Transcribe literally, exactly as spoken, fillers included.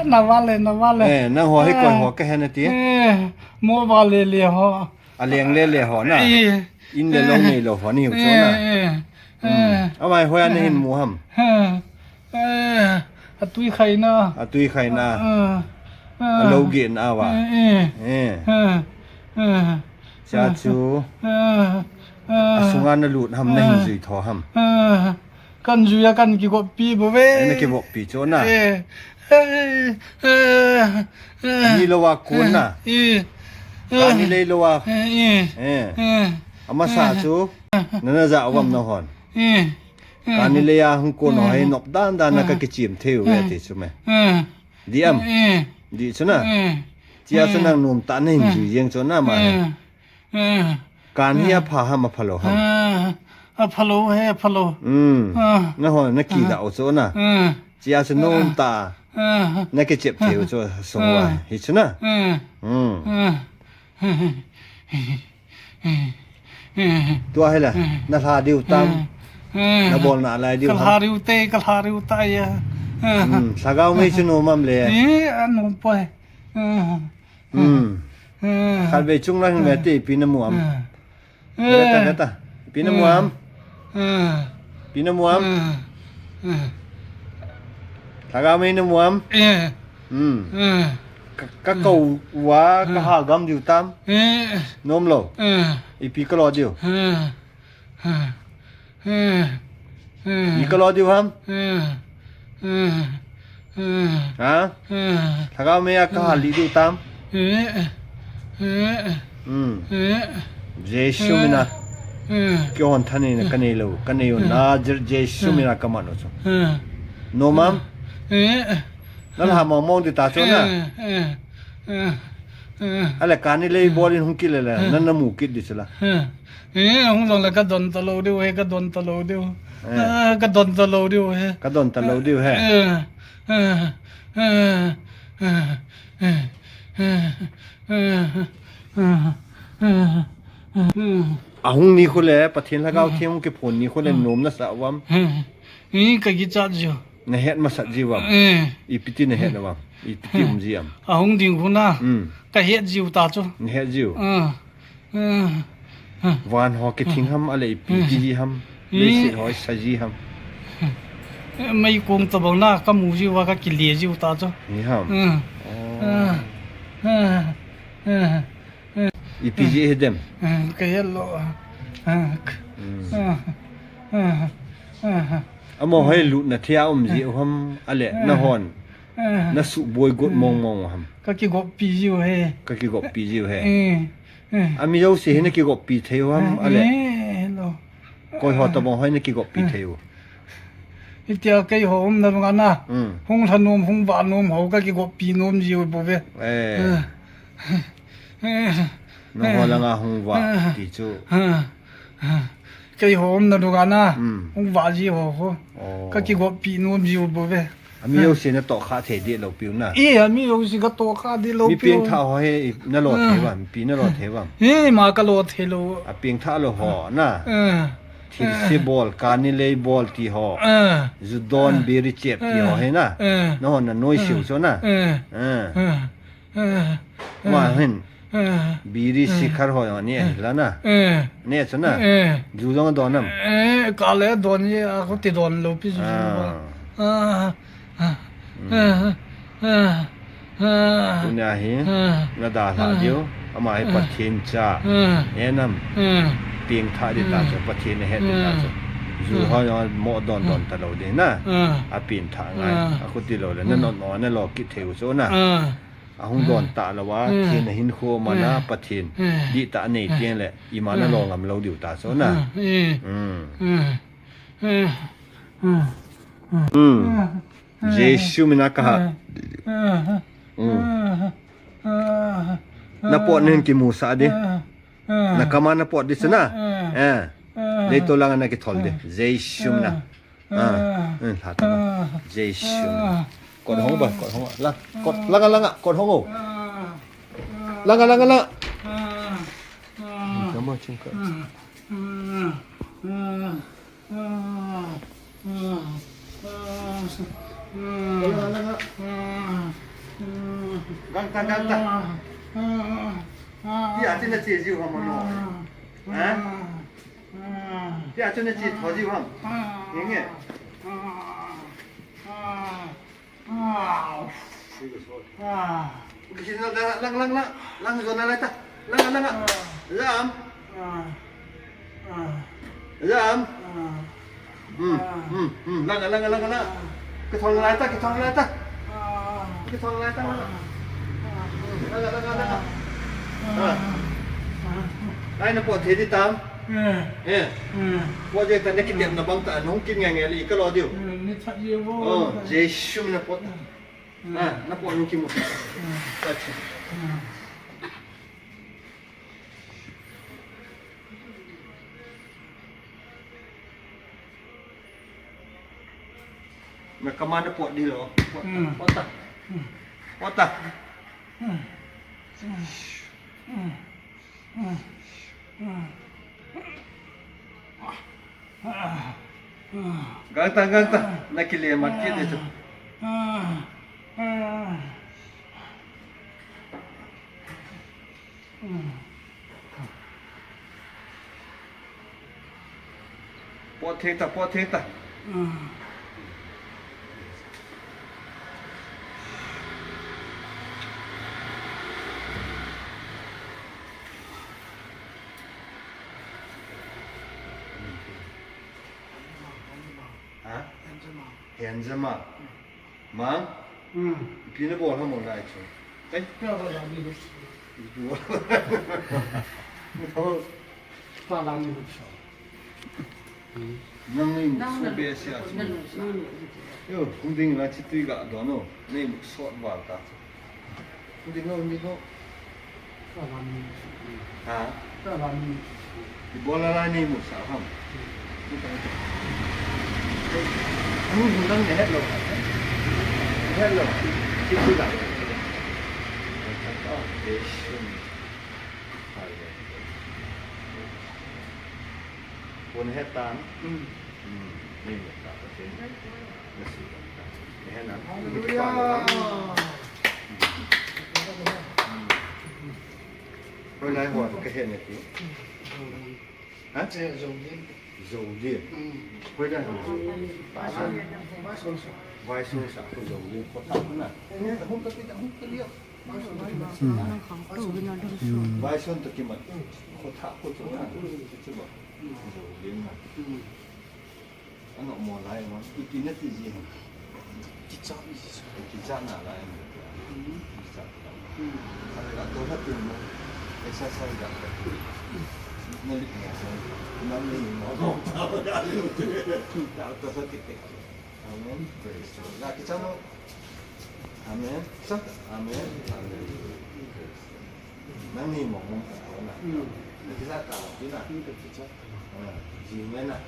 Na vale, na vale. Eh, nangho hi koi ho kahi nati? Eh, mo vale le ho. Aleng le le ho na. Eh. In le lou nei lou ho nahiu chu na. Eh, eh, eh. Hmm. Amai hoiya nahin mu ham? Eh, eh. Atui khaina. Atui khaina. Eh, eh. Alou gehna uva. Eh, eh. Eh. Eh, eh. Cha chu. Eh, eh. Asunga nalut ham, nahin jui tho ham? Eh. Kan jui a kan kigoppi bou ve. Eh, nakigoppi chu na. Eh. Eh, eh, eh, eh. Ni louva kon na. Eh, eh. Kani lei louva. Eh, eh. Eh. Eh. Amasa chu. Eh. Nana ja uvam nahon. Eh. Eh. Kani leiya hung kon ho hi nop dan dan na ka kichim thei uve ti chu me. Eh. Di am. Eh. Di chu na. Eh. Chia chu nang nom tah nahin jui jeng chu na ma. Eh. Eh. Kan hi apha ham, apha lou ham? Eh, apha lou he, apha lou. Hmm. Ah. Nahon nakidah u chu na. Eh. Chia chu nom tah. Eh. Nakichep thei u chu sung uva. Eh. Hi chu na. Eh. Hmm. Eh. Eh. Tua hi la, eh, nalha diu tam. Eh. Nabol nalai diu ham? Kalha diu te, kalha diu ta ya. Eh. Hmm. Lhagao mei chu nom am le? Eh, anom poi. Eh. Hmm. Eh. Khatvei chung lang hin ve te, ipi namu am? Eh. Ve ta, ve ta. Ipi namu am? Eh. Ipi namu am? Eh. Eh. Lhagao mei namu am? Eh. Hmm. Eh. Ka, kakou uva, eh, kahal gam diu tam? Eh. Nom lou. Eh. Ipi kalo diu? Eh. Eh. Eh. Eh. Ipi kalo diu ham? Eh. Eh. Eh. Ha? Eh. Lhagao meiya kahal lih diu tam? Eh. Eh. Hmm. Eh. Jesu mina. Eh. Kihon thaneina kanei lou, kanei u na, Je-, Jesu mina kaman u chu. Eh. Nom am? Eh. Nalha mong mong di ta chu na. Eh, eh, eh, eh. Ale kani lei bol in hung kit le le, eh, nana mu kit di chu la. Eh, eh, hung jong le kadon talou diu he, kadon talou diu. Eh. Eh, kadon talou diu he. Kadon talou diu he. Eh, eh, eh, eh, eh, eh, eh, eh, eh, eh. Ahung ni khu le, Pathen Lhagao Theng hung kiphon ni khu le, eh, nom nasa uvam? Eh, eh, kakichat jiu. Nahet masat jiu vam? Eh. Ipi ti nahet uvam? Ipi ti um ji am? Ahung ding khu na. Hmm. Kahet jiu ta chu. Nahet jiu? Eh. Eh. Van ho kithing ham, ale ipi ti ji ham? Eh. Leiset ho sa ji ham? Eh, meikong tabang na kamu jiu va, kakile jiu ta chu. Ni ham? Eh. Oh. Eh. Eh. Eh. Ipi ji hidem? Eh, kahet lou. Eh, k-, hmm, eh, eh, eh, eh. Amaho hi lutna thei a um ji u ham, ale, eh, nahon, eh, nasuh boi got, eh, mong mong u ham? Kakigoppi jiu he. Kakigoppi jiu he. Eh, eh. Ami jouse hi nakigoppi thei u ham, eh, ale? Eh, hello. Koi ho tabang ho hi nakigoppi thei u? Hitia keiho umna dunga na. Hmm. Hung lha nom, hung vah nom ho kakigoppi nom jiu bou ve. Eh. Eh. Nangho langa hung vah ti chu. Eh. Keiho umna dunga na. Hmm. Hung vah ji ho ho. Oh. Kakigoppi nom jiu bou ve. Ami jouse natoh kha thei deh lou piu na. E, ami jouse katoh kha deh lou piu. Mi pengthah ho hi nalo thei vam, ipi nalo thei vam? E, ima kalo thei lou. Apengthah lou ho na. Eh. Thilse bol, kani lei bol ti ho. Eh. Ju don, eh, biri chep ti ho, eh, hi na. Eh. Nahon nanoi, eh, siu chu na. Eh. Eh. Eh. Eh. Ama hin. Eh. Biri, eh, sikhar ho jong ne, eh, la na. Eh. Ne chu na. Eh. Ju jong don nam? Eh, kale don ji, akhuti don lou pi ju. Ah. Ah. Ah. Hmm. Eh. Eh. Eh. Tunia hi, eh, nadalhah, eh, diu, ama hi, eh, Pathen cha. Eh. Ne nam? Eh. Pengthah di ta chu, eh, Pathen ahet di ta chu. Eh. Ju, eh, ho jong mo don don, eh, talou di na. Eh. Apengthah ngai. Eh. Akhuti lou le, eh, nanot no, nalo kit thei u chu na. Eh. Ahung don talou a, eh, thina hinkho mana, eh, Pathen, eh, dih tah nei, eh, teng le, ima, eh, nalo ngam lou diu ta chu na. Eh, eh, hmm, eh, eh, eh, hmm. Eh. Jesu mina kaha. Eh, eh, hmm, eh, eh, eh. Napot nin kimusah di. Eh, eh. Nakama napot di chu na. Eh, eh. Eh. Leitol langa nakithol di. Eh. Jesu mina. Eh. Ah, eh, lha ta ba. Ah. Jesu. Ah. Kot hong ba, kot hong. La, kot, langa, langa, kot hong o. Ah. Langa, langa, langa. Ah. Ah. Kamu cingkat. Ah. Ah. Ah. Ah. Ah. Ah. Langa, langa. Ah. Kanta, kanta. Tia chu nache jiu ham ano? Ha? Tia chu nache tho jiu ham? Nge nge. Kisin lang, lang, lang. Lang, jona lai ta. Lang, lang, lang. Jam. Jam. Hmm, hmm, hmm. Lang, lang, lang, lang. Kithong lai ta, kithong lai ta. Kithong lai ta, lang. Lang, lang, lang, lang. Ah. Ai, na pot thei di tam. Eh. Pot jeng ta, na kitepna bang ta, nahung kin ngai ngai le, ka lo diu. Oh, Jesu min a pot. Ah, na pot nung kimu. Acha. Na kama na pot di lo. Pot ta. Pot ta. Pot ta. Gangta, gangta. Na kile mat kit di chu. Pot theng ta, pot theng ta. Ha? Henzema. Mang? Hmm. Ipi nabol ham lai chu? Ai? Kya ba la ni? Ipi bol? Kya la ni? Nang ni mu so be sia chu. Yo, hung ding la chi tui ga do no. Ni mu so ba ta. Hung ding no, hung ding no. Ha? Ibola la ni mu sa ham. Hung hung dang ni het lo. Het lo. Chi tui ga. Pon het tan. Hmm. Hmm. Ni mu ta pa chen. Ni su ta. Ni het na. Hallelujah. Hmm. Hoilai ho ka het na ti. Ha? Che Zolin. Zolin. Hmm. Hoilai ho. Vaison sa. Vaison sa ko Zolin ko ta na. Eh, hung ka ti, hung ka liya. Vaison toh kimat. Khotha, khotha, khotha. Chu ba. Jolin na. Ano mo lai mo. Ipi nati ji ham. Kichat ni ji. Kichat na lai mo. Kichat. Ka to ha tu mo. Exercise da. Na lik na sa. Na ni mo. Ta to sa kit. Amen. Praise the Lord. Lah, kita mo. Amen. Sa? Amen. Amen. Nang ni mo mo ta na. Hmm. Kita ta mo na. Hmm, kita. Ah, ji me na.